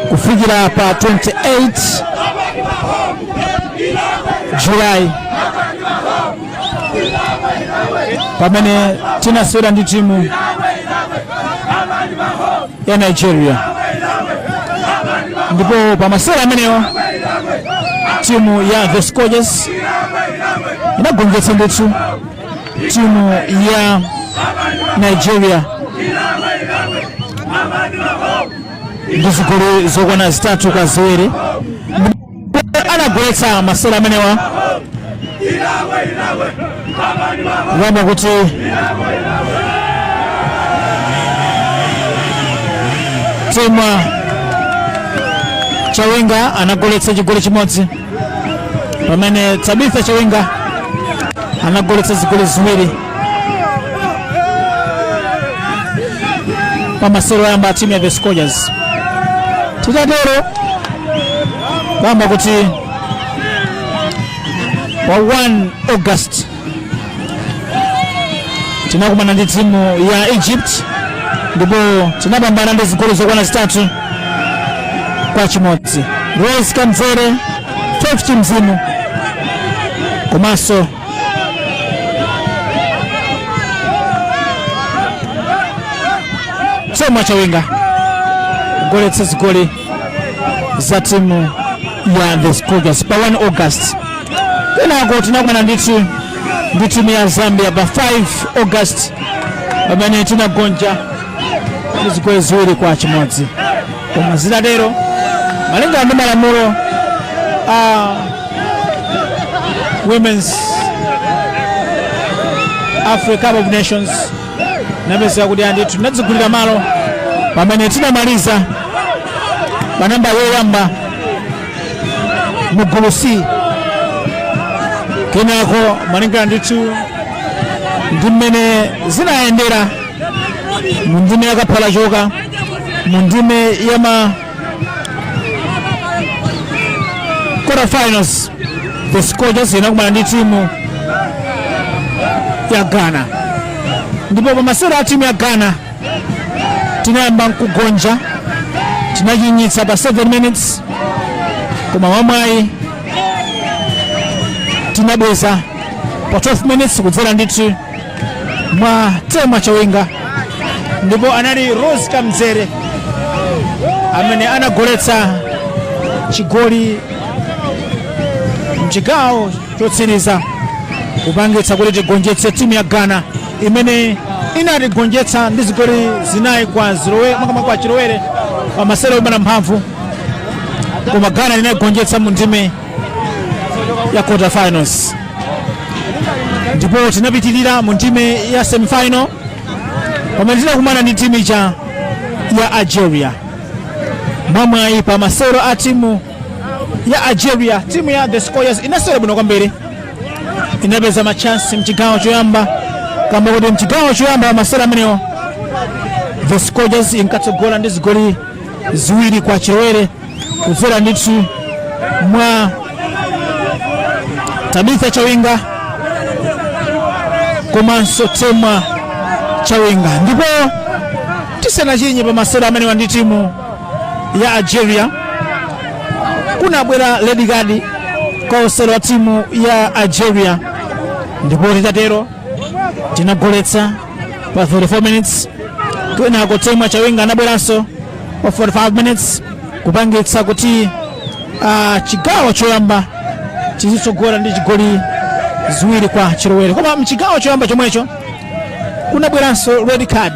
kufikira pa 28 July pamene tinasewera ndi timu ya Nigeria. Ndipo pa masewera amenewo timu ya the Scorchers inagonjetsa ndithu timu ya Nigeria ndi zigoli zokwana 3-2. Anagoletsa masewera amenewa kuyamba kuti Temwa Chawinga anagoletsa chigoli chimodzi, pamene Tabitha Chawinga anagoletsa zigoli ziwiri pa masewero oyamba a timu ya the Scorchers. Titatero kuyamba kuti Pa 1 August tinakumana ndi timu ya Egypt ndipo tinapambana ndi zigoli zokwana 3-1. Rose Kamzere, 50 Mzimu komanso Temwa Chawinga kugoletsa zigoli za timu ya the Scorchers pa 1 August. Kenako tinakumana ndithu ndi timu ya Zambia pa 5 August pamene tinagonja ndi zigoli 2-1. Koma zitatero, malingana ndi malamulo a Women's Africa Cup of Nations, napeza kuti andithu tinadzigulira malo pamene tinamaliza pa namba yoyamba mu gulu C. Kenako malingana ndithu ndi mmene zinayendera mu ndime yakaphala choka, mu ndime ya ma quarter finals, the Scorchers inakumana ndi timu ya Ghana, ndipo pa masewero a timu ya Ghana tinayamba nkugonja, tinachinyitsa pa 7 minutes, koma mwamwayi tinabweza pa 12 minutes kudzera ndithu mwa Temwa Chawinga, ndipo anali Rose Kamzere amene anagoletsa chigoli mchigawo chotsiriza kupangitsa kuti tigonjetse timu ya Ghana imene inatigonjetsa ndi zigoli 4 kwa zilowe makamaka kwa chilowere pa masewero opanda mphamvu, koma Ghana inagonjetsa mu ndime ya quarter finals. Ndipo tinapitirira mu ndime ya semifinal pamene tinakumana ndi timu ija ya Algeria. Mwamwayi pa masewero a timu ya Algeria, timu ya the Scorchers inasewera bwino kwambiri, inapeza machansi mchigawo choyamba, kamba kuti mchigawo choyamba pa masewero amenewo the Scorchers inkatsogola ndi zigoli 2 kwa chilowere kudzera ndithu mwa Tabitha Chawinga komanso Temwa Chawinga. Ndipo tisanachinye pa masewero amenewa ndi timu ya Algeria, kunabwera red card kwa osewera wa timu ya Algeria, ndipo titatero tinagoletsa pa 34 minutes. Kenako Temwa Chawinga anabweranso pa 45 minutes kupangitsa kuti chigawo choyamba chizitsogola ndi chigoli 2 kwa chilowere. Koma mchigawo choyamba chomwecho kunabweranso red card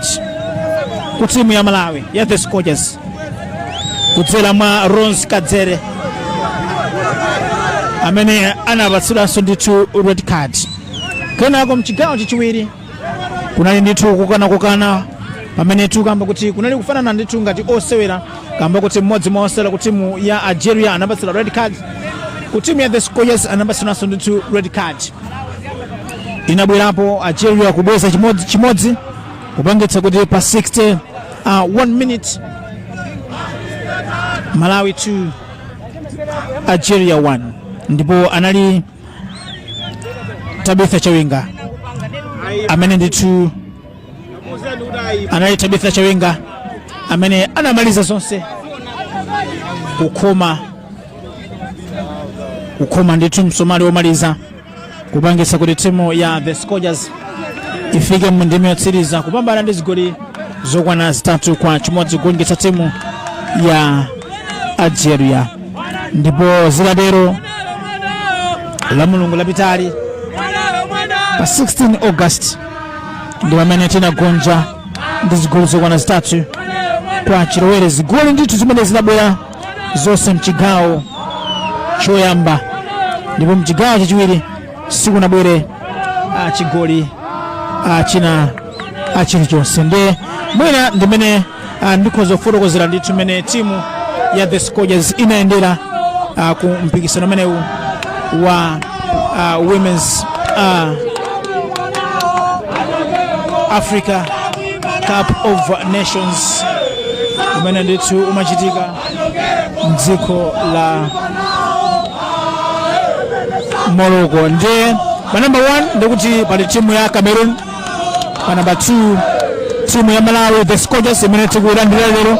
ku timu ya Malawi ya the Scorchers kudzera mwa Rose Kadzere amene anapatsidwanso ndithu red card. Kenako mchigawo chachiwiri kunali ndithu kukanakukana pamene tikamba kuti kunali kufanana ndithu ngati osewera, kamba kuti mmodzi mwa osewera ku timu ya Algeria anapatsidwa red card, ku timu ya the Scorchers anapatsidwanso ndithu red card. Inabwerapo Algeria kubweza chimodzi chimodzi kupangitsa kuti pa 60 1 minute Malawi 2 Algeria 1, ndipo anali Tabitha Chawinga amene ndithu anali Tabitha Chawinga amene anamaliza zonse kukhoma ndithu msomali womaliza kupangitsa kuti timu ya the Scorchers ifike mu ndime yotsiriza kupambana ndi zigoli zokwana 3-1 kugonjetsa timu ya Algeria. Ndipo zitatero, la Mulungu lapitali pa 16 August ndi pamene tinagonja ndi zigoli zokwana 3 kwa chilowere, zigoli ndithu zimene zinabwera zonse mchigawo choyamba, ndipo mchigawo chachiwiri sikunabwere chigoli china chilichonse. Ndi mwina ndimene ndikhoza kufotokozera ndithu mmene timu ya the Scorchers inayendera ku mpikisano umenewu wa Women's Africa Cup of Nations umene ndithu umachitika mdziko la Morocco. Ndiye pa number 1 ndikuti pali timu ya Cameroon, pa number 2 timu ya Malawi, the Scorchers, imene tikuyilandira lero.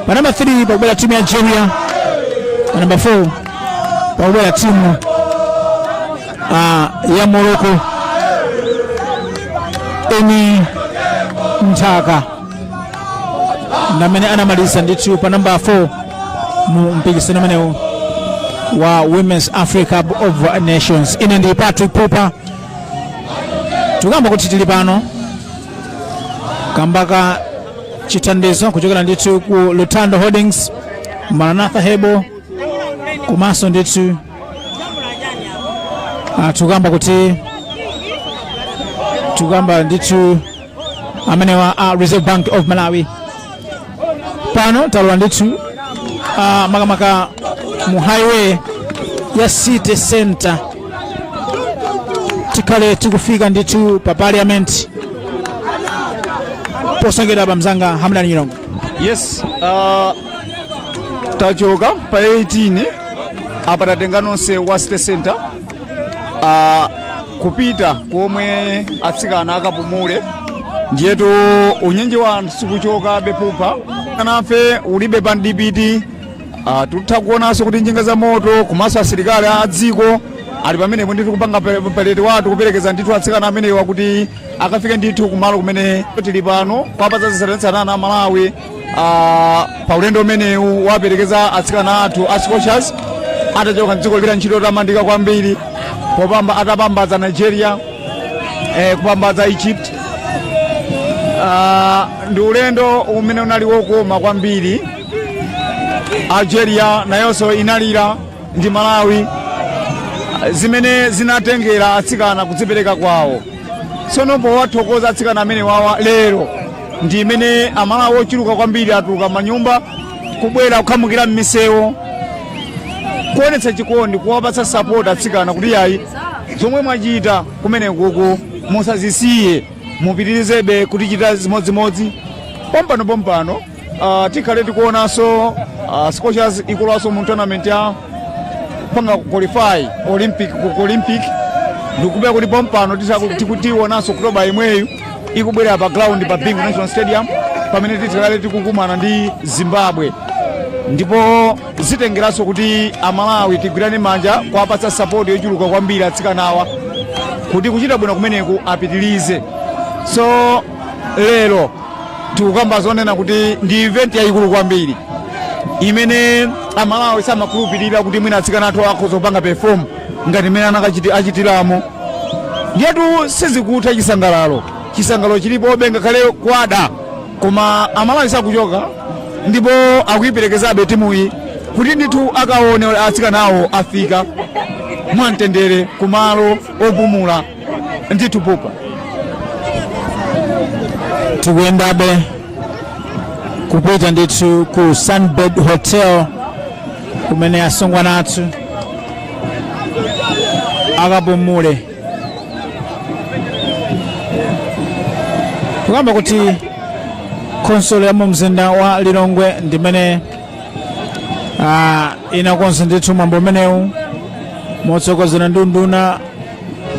Pa number 3 pakubwera timu ya Algeria. Pa number 4 pakubwera timu ya Morocco, eni nthaka, ndamene anamaliza ndithu pa number 4 mu mpikisano umenewu wa Women's Africa Cup of Nations. Ine ndi Patrick Pupa. Tikuyamba kuti tili pano kambaka chithandizo kuchokera ndithu ku Lutando Holdings, Maranatha Herbal, komanso ndithu tikuyamba kuti tikuyamba ndithu amenewa a Reserve Bank of Malawi. Pano talowa ndithu makamaka mu highway ya city center. Tikhale tikufika ndithu pa Parliament posakera pa mzanga Hamdan Nyilongo. Yes, tachoka pa 18 apa, tatenga nonse wa city center kupita komwe atsikana akapumule. Ndiyetu unyinji wa anthu sikuchoka bepupa nafe ulibe pa mdipiti. Tutha kuonanso kuti njinga za moto komanso asilikali a dziko ali pamenepo ndithu kupanga parade wathu, kuperekeza ndithu atsikana amenewa kuti akafike ndithu kumalo kumene tili pano kwapatsa zitsatanetsatane Malawi pa ulendo umenewu waperekeza atsikana athu a Scorchers atachoka mdziko lipita ntchito yotamandika kwambiri popamba atapambadza Nigeria, kupambadza Egypt. Ndi ulendo umene unali wokoma kwambiri. Algeria nayonso inalira ndi Malawi, zimene zinatengera atsikana kudzipereka kwawo. Tsono powathokoza atsikana amene wawa lero ndi imene Amalawi ochuluka kwambiri atuluka manyumba kubwera kukhamukira m'misewu kuonetsa chikondi, kuwapatsa support atsikana kuti yayi, zomwe mwachita kumene kuku musazisiye, mupitirizebe kutichita zimodzimodzi. Pompano pompano tikhale tikuonanso Scorchers ikulowanso mu tournament ya panga qualify Olympic, ku Olympic. Ndikubera kuti pompano tikutiwonanso kutoba imweyu ikubwera pa ground pa Bingu National Stadium pamene tikhale tikukumana ndi Zimbabwe, ndipo zitengeranso kuti Amalawi tigwirane manja kuwapatsa support yochuluka kwambiri atsikanawa kuti kuchita bwino kumeneku apitirize. So lero tikukamba zonena kuti ndi event yayikulu kwambiri imene Amalawi samakhulupirira kuti mwina atsikana athu akhoza kupanga perform ngati mmene achitiramo. Ndiyetu sizikutha chisangalalo, chisangalalo chilipobe ngakhale kwada, koma Amalawi sakuchoka ndipo akuyiperekezabe timuyi kuti ndithu akaone atsikanawo afika mwamtendere kumalo opumula ndithu pupa. Tikuyendabe kupita ndithu ku Sunbird Hotel kumene asungwana athu akapumule. Tikuyamba kuti khonsolo ya mu mzinda wa Lilongwe ndimene inakonza ndithu mwambo umenewu motsogozera ndi unduna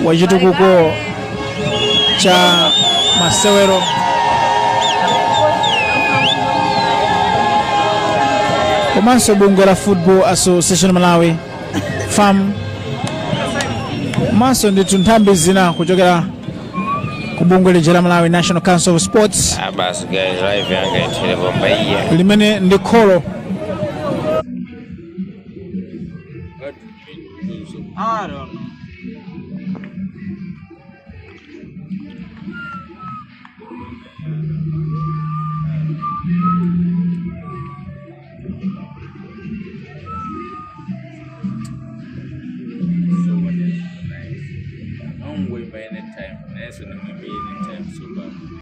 wa chitukuko cha masewero komanso bungwe la Football Association Malawi, FAM, komanso ndithu nthambi zina kuchokera ku bungwe lija la Malawi National Council of Sports. Ah, basi guys, live yanga ithere bomba iya. Limene ndi kholo. I don't know. So what is nice. I'm going by anytime. Nice and maybe anytime super.